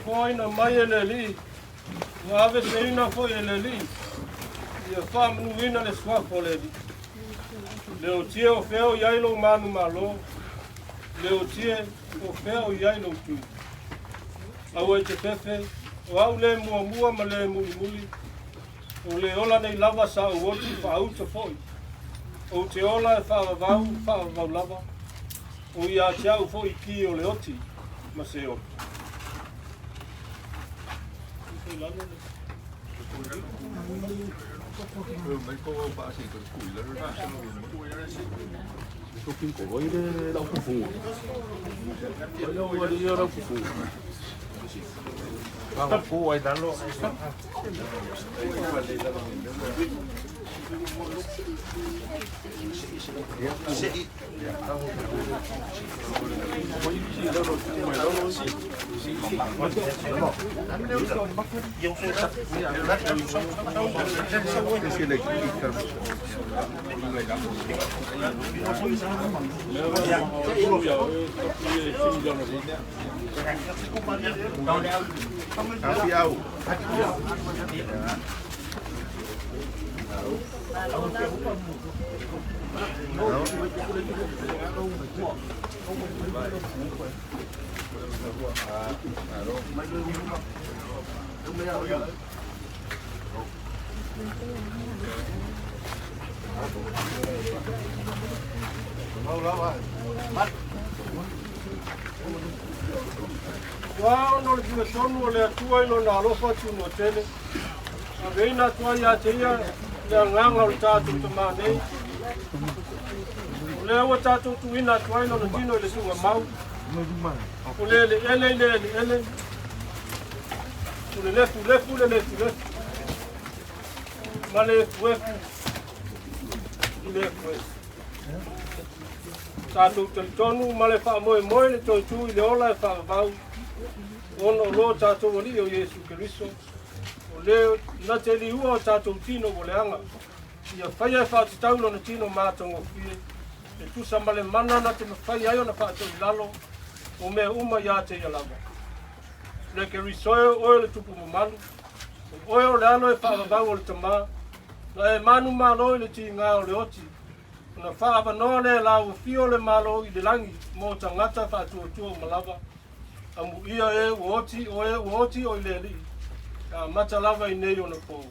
foaina mai e le Alii, ua aveseina foi e le Alii, ia faamanuina le suafa o le Alii. Leotie o fea o i ai lou manumalo, Leotie o fea o i ai lou tui. Aua e te fefe, o au le muamua ma le mulimuli, o le ola nei lava sa ou oti faauta foi. Ou te ola e faavavau, faavavau lava, o ia te au foi ki o le oti ma se ola. Ua ona o le puletonu o le Atua i lona alofa tunoa tele, aveina atu ai ia te ia le agaga o le tatou Tamā nei. O lea ua tatou tuuina atu ai lona tino i le tuugamau, o le eleele i le eleele, o le lefulefu i le lefulefu, ma le efuefu i le efuefu. Tatou talitonu ma le faamoemoe le toe tu i le ola e faavavau, ona o lo tatou Alii o Iesu Keriso, o le na te liua o tatou tino ua leaga, ia faia e faatatau lona tino matagofie, e tusa ma le mana na te mafai ai ona faatoilalo o mea uma ia te ia lava. Le Keriso e o oe o le tupu mamalu, o oe o le alo e faavavau o le Tamā, na e manumalo i le tiga o le oti, ona faaavanoa lea e lauofio le Malo i le lagi mo tagata faatuatua uma lava. Amuia e ua oti, o e ua oti o i le Alii, e amata lava i nei ona po.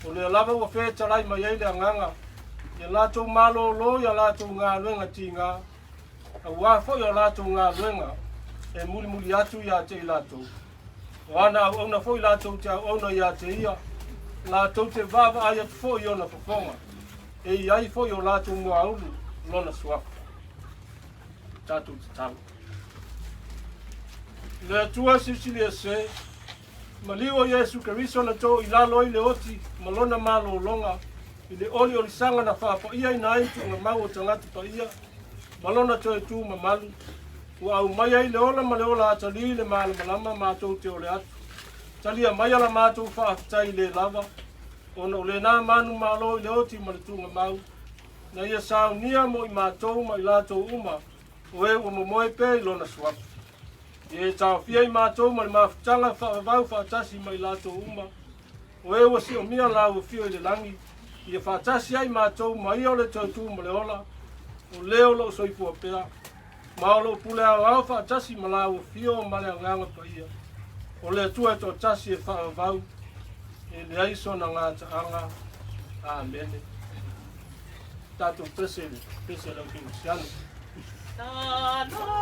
O lea lava ua fetalai mai ai le agaga, ia latou malōlō i a latou galuega tiga, auā foi o latou galuega e mulimuli atu ia te i latou. O ana auauna foi latou te auauna ia te ia, latou te vaavaai atu foi i ona fofoga, e i ai foi o latou muaulu lona suafa. Tatou tatalo. Le Atua silisili ese, maliu o Iesu Keriso na too i lalo ai le oti ma lona malōloga i le oliolisaga na faapaiaina ai tuugamau o tagata paia ma lona toe tu mamalu, ua aumai ai le ola ma le ola atalii le malamalama matou te ole atu. Talia maia la matou faafetai le lava, ona o lena manumalo i le oti ma le tuugamau, na ia saunia mo i matou ma i latou uma o e ua momoe pea i lona suafa. Ia e taofia i matou ma le mafutaga faavavau faatasi ma i latou uma o e ua siomia lau afio i le lagi, ia faatasi ai matou ma ia o le toe tu ma le ola, o le o loo soifua pea, ma o loo pule aoao faatasi ma lau afio ma le Agaga Paia, o le Atua e toatasi e faavavau, e leai sona gataaga. Amene. Tatou pese le pese lau kerisiano. Talofa.